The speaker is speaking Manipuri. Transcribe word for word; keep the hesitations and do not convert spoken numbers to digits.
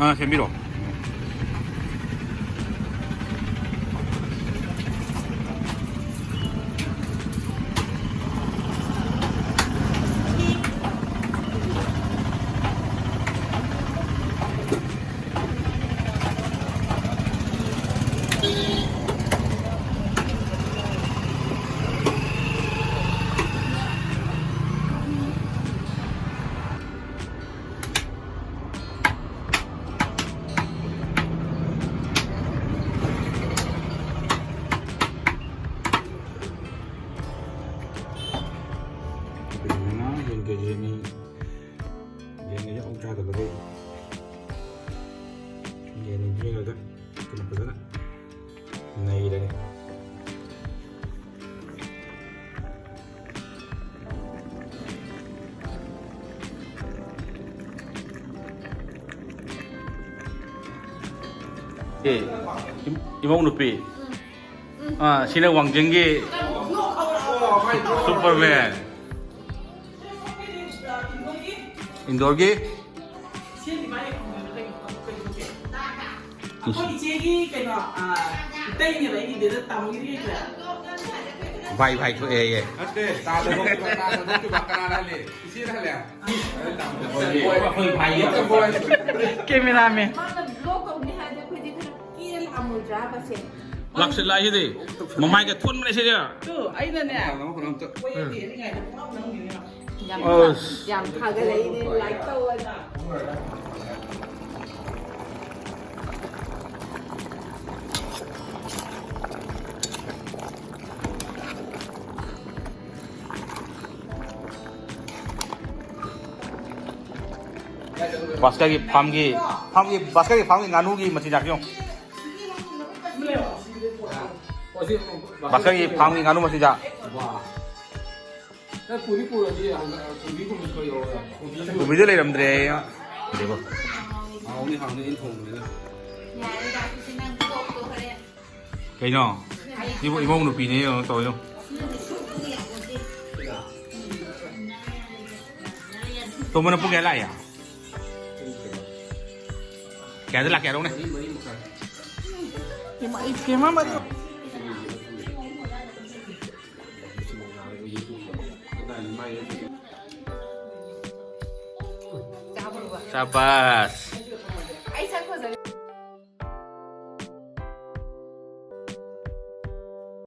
ꯑꯥ, ꯁꯦꯝꯕꯤꯔꯣ꯫ ꯌꯦꯟ ꯀꯦ ꯖꯤ ꯑꯅꯤ꯫ ꯌꯦꯟ ꯀꯦ ꯖꯤ ꯑꯍꯨꯝ ꯆꯥꯗꯕꯗꯩ ꯌꯦꯟ ꯌꯦꯡꯉꯒ ꯀꯩꯅꯣ ꯐꯖꯅ ꯅꯩꯔꯒꯦ꯫ ꯑꯦ, ꯏꯝ-, ꯏꯃꯧ ꯅꯨꯄꯤ꯫ ꯑꯥ, ꯁꯤꯅ ꯋꯥꯡꯖꯤꯡꯒꯤ ꯁꯨꯄꯔꯃꯦꯟ꯫ ꯏꯟꯗꯣꯔꯒꯤ? ꯑꯩꯈꯣꯏ ꯏꯆꯦꯒꯤ ꯀꯩꯅꯣ, ꯑ, ꯏꯇꯩꯅꯦꯕ ꯑꯩꯒꯤ ꯗꯦꯗ ꯇꯥꯃꯣꯒꯤꯗꯤ ꯀꯩ ꯀꯩ? ꯚꯥꯏ, ꯚꯥꯏ ꯊꯣꯛꯑꯦꯌꯦ꯫ ꯅꯠꯇꯦ, ꯇꯥꯗ ꯊꯣꯛꯈꯤꯕ, ꯇꯥꯗ ꯊꯣꯛꯈꯤꯕ ꯀꯅꯥꯅ ꯍꯜꯂꯦ? ꯏꯆꯦꯅ ꯍꯜꯂꯦ? ꯑꯩꯈꯣꯏ ꯚꯥꯏ꯫ ꯀꯦꯃꯦꯔꯥꯃꯦꯟ꯫ ꯃꯥꯅ ꯕ꯭ꯂꯣꯛ ꯇꯧꯅꯤ ꯍꯥꯏꯔꯗꯤ ꯑꯩꯈꯣꯏꯗꯤ ꯈꯔ ꯀꯦꯔ ꯂꯥꯛꯑꯝꯃꯣꯏꯗ꯭ꯔꯥ ꯃꯁꯦ? ꯂꯥꯛꯁꯤꯜꯂꯛꯏꯁꯤꯗꯤ꯫ ꯃꯃꯥꯏꯒ ꯊꯣꯟꯕꯅꯦ ꯁꯤꯗꯤ꯫ ꯇꯨ, ꯑꯩꯅꯅꯦ꯫ ꯀꯣꯏ ꯌꯦꯡꯉꯤꯉꯩꯗ ꯄꯨꯡꯅꯝ ꯅꯝꯈꯤꯅꯦꯕ꯫ ꯌꯥꯝ ꯑꯁ꯫ ꯊꯥ-, ꯌꯥꯝ ꯊꯥꯒꯠꯂꯛꯏꯅꯦ, ꯂꯥꯏꯛ ꯇꯧꯑꯣꯅ꯫ ꯚꯥꯁꯀꯔꯒꯤ ꯐꯥꯝꯒꯤ, ꯐꯥꯝꯒꯤ, ꯚꯥꯁꯀꯔꯒꯤ ꯐꯥꯝꯒꯤ ꯉꯥꯅꯨꯒꯤ ꯃꯆꯤꯟꯖꯥꯛꯁꯦ ꯌꯦꯡꯉꯨ꯫ ꯚꯥꯁꯀꯔꯒꯤ ꯐꯥꯝꯒꯤ ꯉꯥꯅꯨ ꯃꯆꯤꯟꯖꯥꯛ꯫ ꯅꯪ ꯄꯨꯗꯤ ꯄꯨꯔꯗꯤ ꯍꯪꯒ-, ꯄꯨꯗꯤ ꯄꯨꯔꯗꯤ ꯀꯩꯗꯧꯔꯒꯦ? ꯄꯨꯕꯤꯗ ꯂꯩꯔꯝꯗ꯭ꯔꯦ꯫ ꯌꯦꯡꯉꯣ꯫ ꯍꯥꯎꯅꯤ, ꯍꯥꯎꯅꯤ, ꯑꯩꯅ ꯊꯣꯡꯕꯅꯤꯅ꯫ ꯌꯥꯔꯦ, ꯗꯥ ꯁꯤꯁꯤ ꯅꯪ ꯇꯣꯛ ꯇꯣꯛꯈ꯭ꯔꯦ꯫ ꯀꯩꯅꯣ? ꯏꯕꯨ-, ꯏꯃꯧ ꯅꯨꯄꯤꯅꯦ ꯌꯦꯡꯉꯣ ꯇꯧꯔꯤꯗꯣ꯫ ꯇꯣꯝꯕꯅ ꯄꯨꯡ ꯀꯌꯥ ꯂꯥꯛꯑꯦ? ꯀꯌꯥꯗ ꯂꯥꯛꯀꯦ ꯍꯥꯏꯔꯛꯎꯅꯦ? ꯏꯃꯥ, ꯏꯄꯦꯝꯃ, ꯃꯗꯨ꯫ ꯁꯥꯕꯥꯁ꯫